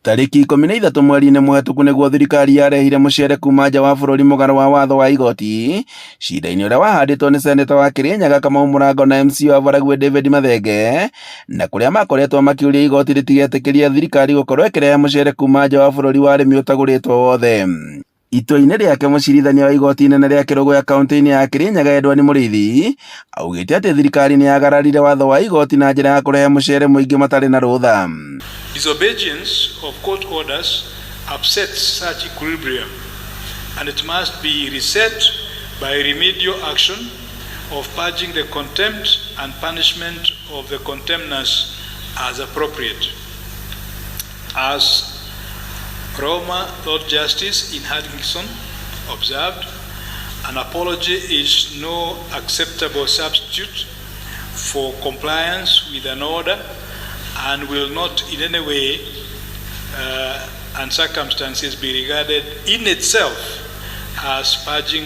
Tarĩki 13 mweri-inĩ mũhetũku nĩguo thirikari yarehire mũcere kuma nja wa bũrũri mũgarũ wa watho wa igoti cira-inĩ ũrĩa wahandĩtwo nĩ seneta wa Kirinyaga Kamau Mũrango na MCA wa Baragwi David Mathenge, na kũrĩa makoretwo makĩũria igoti rĩtigetĩkĩrie thirikari gũkorwo ĩkĩrehe mũcere kuma nja wa bũrũri wa arĩmi ũtagũrĩtwo wothe. Itua-inĩ rĩake mũcirithania wa igoti inene rĩa Kĩrũgũya kaunti-inĩ ya Kirinyaga Edward Mũrĩithi augĩte atĩ thirikari nĩ yagararire watho wa igoti na njĩra ya kũrehe mũcere mũingĩ matarĩ na rũtha. Disobedience of court orders upsets such equilibrium and it must be reset by remedial action of purging the contempt and punishment of the contemners as appropriate. As Roma Lord Justice in Hutchinson observed, an apology is no acceptable substitute for compliance with an order and will not in any way and circumstances be regarded in itself as purging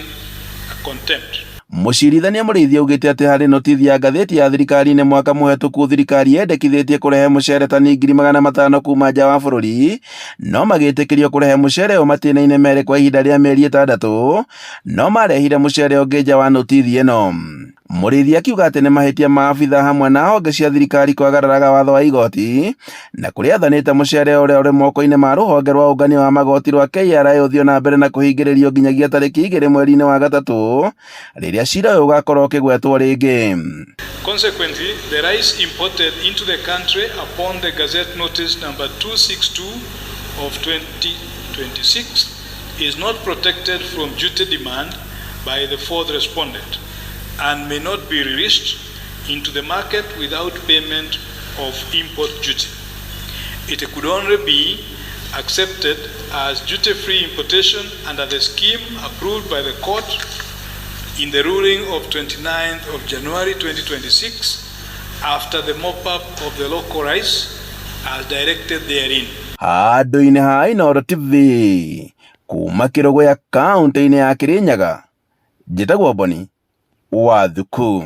a contempt. Mũcirithania Mũrĩithi augĩte atĩ harĩ notithi ya ngathĩti ya thirikari-inĩ mwaka mũhetũku thirikari yendekithĩtie kũrehe mũcere tani 500,000 kuma nja wa bũrũri, no magĩtĩkĩrio kũrehe mũcere ũyũ matĩna-inĩ merĩ kwa ihinda rĩa mĩeri 6, no marehire mũcere ũngĩ nja wa notithi ĩno. Mũrĩithi akiuga atĩ nĩ mahĩtia ma abithaa hamwe na honge cia thirikari kwagararaga watho wa igoti na kũrĩa athanĩte mũcere ũrĩa ũrĩ moko-inĩ ma rũhonge rwa ũngania wa magoti rwa KRA ũthiĩ na mbere na kũhingĩrĩrio nginyagia tarĩki 2 mweri-inĩ wa gatatũ rĩrĩa cira ũyũ ũgakorwo ũkĩgwetwo rĩngĩ. Consequently, the rice imported into the country upon the Gazette Notice number 262 of 2026 is not protected from duty demand by the fourth respondent and may not be released into the market without payment of import duty. It could only be accepted as duty-free importation under the scheme approved by the court in the ruling of 29th of January 2026 after the mop-up of the local rice as directed therein. Handũ-inĩ ha Inooro TV kuma Kĩrũgũya kaũntĩ-inĩ ya Kĩrĩnyaga, njĩtagwo Boni wa Thuku.